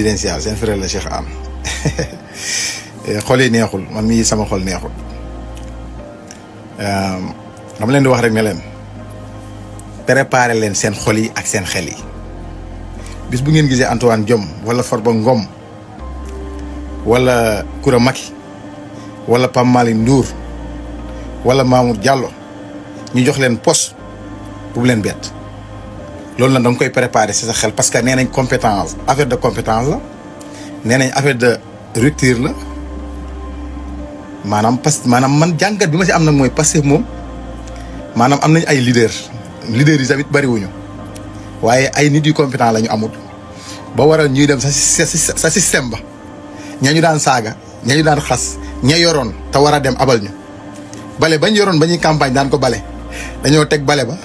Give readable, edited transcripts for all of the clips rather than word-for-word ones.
di leen siyaar seen frère la Cheikh Am xol yi neexul man mii sama xol neexul dama leen di wax rek ne leen préparer leen seen xol yi ak seen xel yi bis bu ngeen gisee Antoine Diome wala Farba Ngom wala Koura Macky wala Pape Malick Ndour wala Mamour Diallo ñu jox leen poste bu leen bett loolu nag da nga koy préparer ci sa xel parce que nee nañ compétence affaire de compétence la nee nañ affaire de rupture la maanaam maanaam man jàngat bi ma ci am nag mooy Pastef moom maanaam am nañ ay leaders yi tamit bariwuñu waaye ay nit yu compétent la ñu amul ba waral ñuy dem sa système ba ña ñu daan saaga ña ñu daan xas ña yoroon te war a dem abal ñu bale bañ yoroon ba ñuy campagne daan ko bale dañoo teg bale ba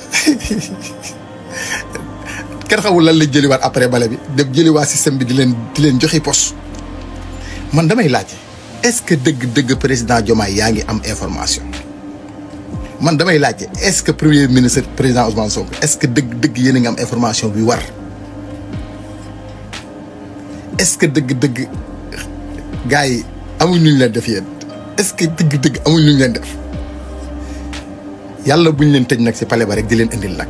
kenn xamul lan lañ jëliwaat après bale bi dem jëliwaat système bi di leen joxi poste man damay laaj est-ce que dëgg président Diomaye yaa ngi am information man damay laaj est-ce que premier ministre président Ousmane Sonko est-ce que dëgg yéen a ngi am information bi war est-ce que dëgg gars yi amuñ lu ñu leen def yéen est-ce que dëgg amuñ lu ñu leen def yàlla buñ leen tëj nag ci palais ba rek di leen indil nag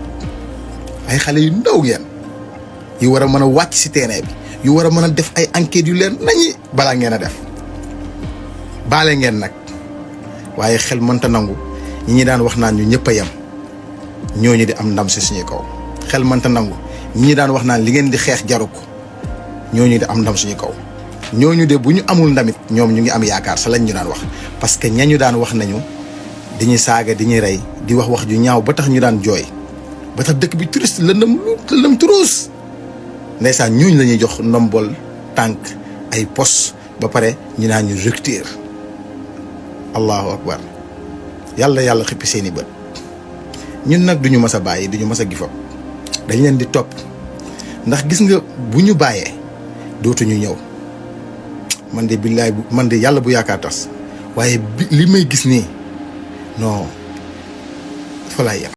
ay xale yu ndaw ngeen yu war a mën a wàcc ci terrain bi yu war a mën a def ay enquêtes yu leen nañi balaa ngeen a def baale ngeen nag waaye xel mënta nangu ñi daan wax naan ñu ñëpp a yem ñooñu di am ndam ci suñu kaw xel mënta nangu ñi daan wax naan li ngeen di xeex jaru ko ñooñu di am ndam suñu kaw ñooñu de bu ñu amul ndamit ñoom ñu ngi am yaakaar sa lañ ñu daan wax parce que ñañu daan wax nañu dañuy saaga dañuy rey di wax ju ñaaw ba tax ñu daan jooy ba tax dëkk bi touriste lëndëm turuus ndeysaan ñooñu la ñuy jox ndombol tànk ay poste ba pare ñu naan ñu rupture allahu akbar yàlla xippi seeni bët ñun nag duñu mas a bàyyi duñu mas a gifam dañ leen di topp ndax gis nga bu ñu bàyyee dootuñu ñëw man de billaay man de yàlla bu yaakaar tas waaye li may gis nii non fa laay yem